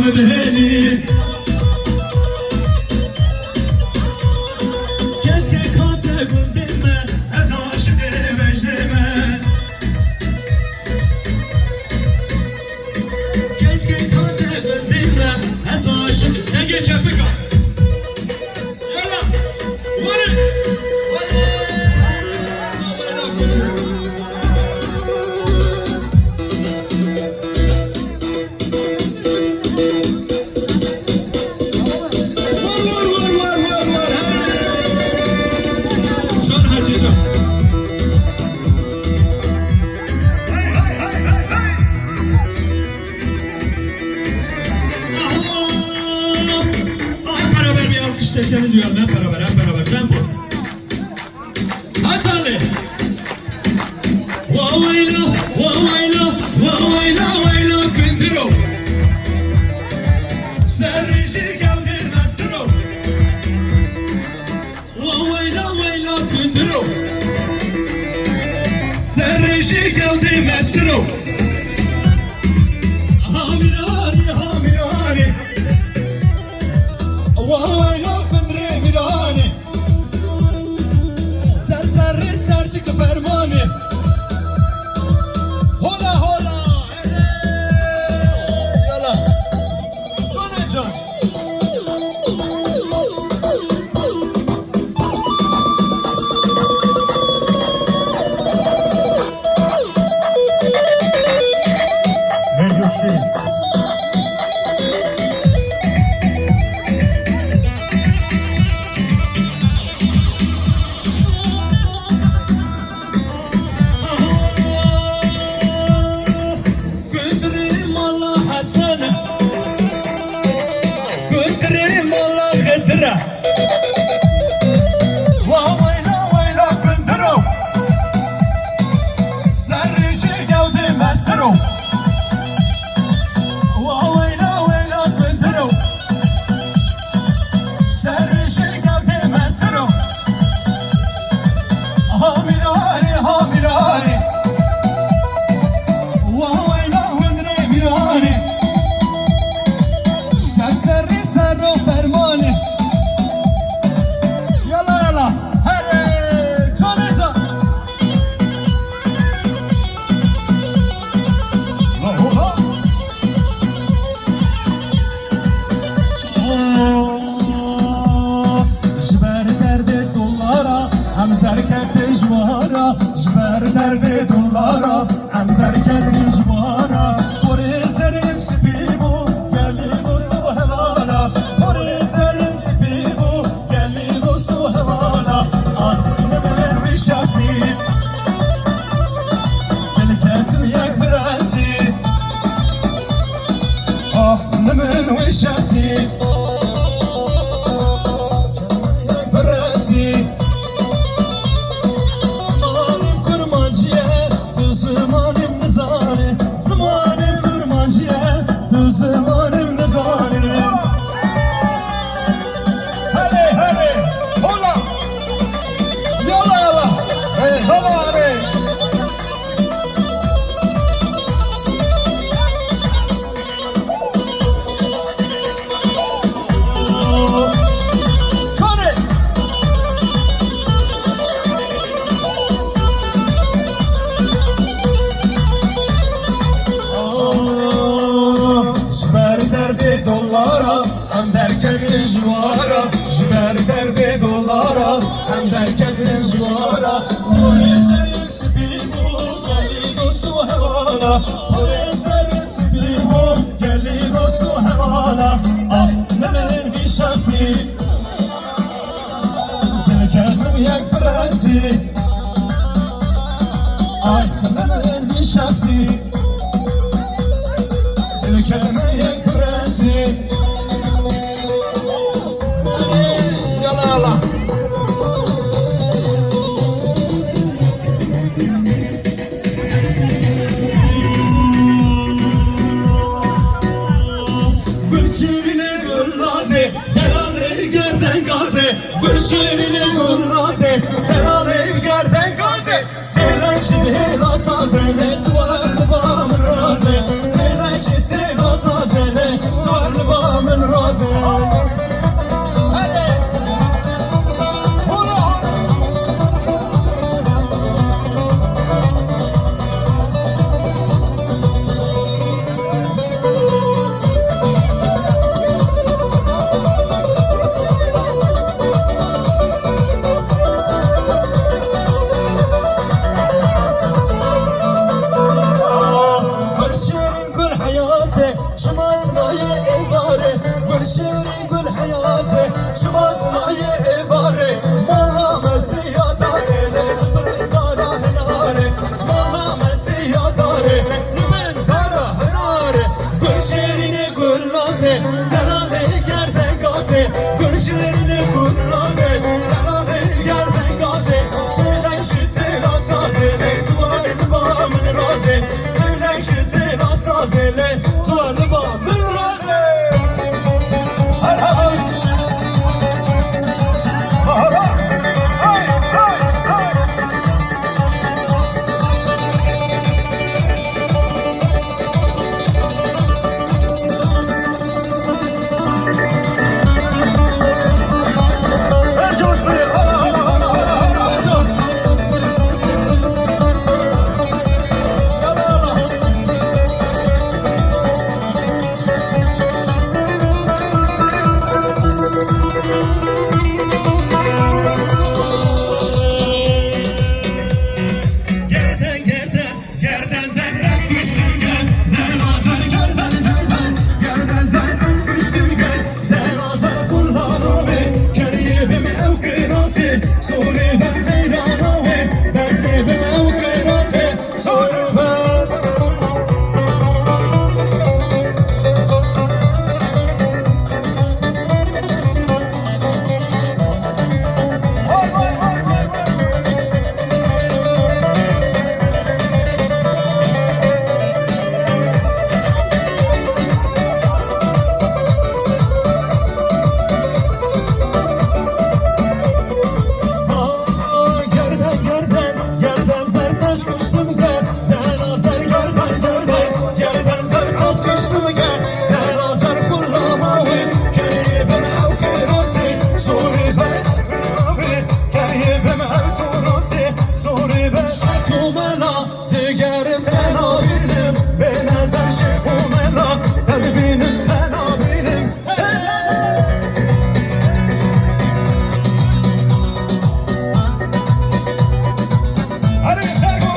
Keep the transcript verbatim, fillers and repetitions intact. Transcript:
Bihêlî. Keşke kate gundê me, ez aşiqê Mecdê me. Keşke kate gundê me, ez aşiq. Dengê çepika. Yala. Were. Were. Can Hacı Can. Hep beraber bir alkış seslerini duyalım. Hep beraber, hep beraber. Tempo. Hadi. Wa wayla, wa wayla, wa wayla, wayla, gundiro. Serrêjî gewdê mestiro. Wa wayla, wayla, gundiro. Serrêjî gewdê mestiro. Hamirani, hamirani. Wa wayla, gundire mirani. Ser serrê serçik fermanê. Hola, hola. Yala. Canê can. Vê coşkê. Gundurê mala Hesen. Gundurê mala Xidira. Wa weyla weyla gunduro. Serrîşê gewdê mestiro. Wa weyla weyla gunduro. Serrîşê gewdê mestiro. Hamîrarê, hamîrarê. Wa weyla hunrê mîrarê. Ser serrî serro fermanê. Yala yala. Herê, canê can. Ji ber derdê dolara, em derketin ji wara. Ji ber derdê dolara, em derketin ji wara. Porê serê min spî bû, gelî dost û hevala. Porê serê min spî bû, gelî dost û hevala. Ah, min wî şasî. Dilketim yek biresî. Ah, min wî şasî. Biresî. Zimanim kurmancî ye, tu zimanim nizanî. Zimanim kurmancî ye, tu zimanim nizanî. Hele, hele, hola. Yala, yala. Hey, hola, hey. Tony. Ji ber derdê dolara, em derketin ji wara. Ji ber derdê dolara, em derketin ji wara. Porê serê min spî bû, gelî dost û hevala. Porê serê min spî bû, gelî dost û hevala. Ah, min wî şasî. Dilketim yek biresî. Ay, min wî şasî. Dilketim yek biresî. Yala, yala. Gul şirîne gul nazê, delalê gerdengazê. Gul şirîne gul nazê, delalê gerdengazê. Têle ji têla sazê, ne tu were li ba min razê. Têle ji têla sazê, ne tu were Gul şirin gul heyate, çima çilayê êvarê. Gul şirin gul heyate, çima çilayê êvarê. Moha mesiya darê, li bin dara hinarê. Moha mesiya darê, li bin dara hinarê. Gul şirînê gul nazê,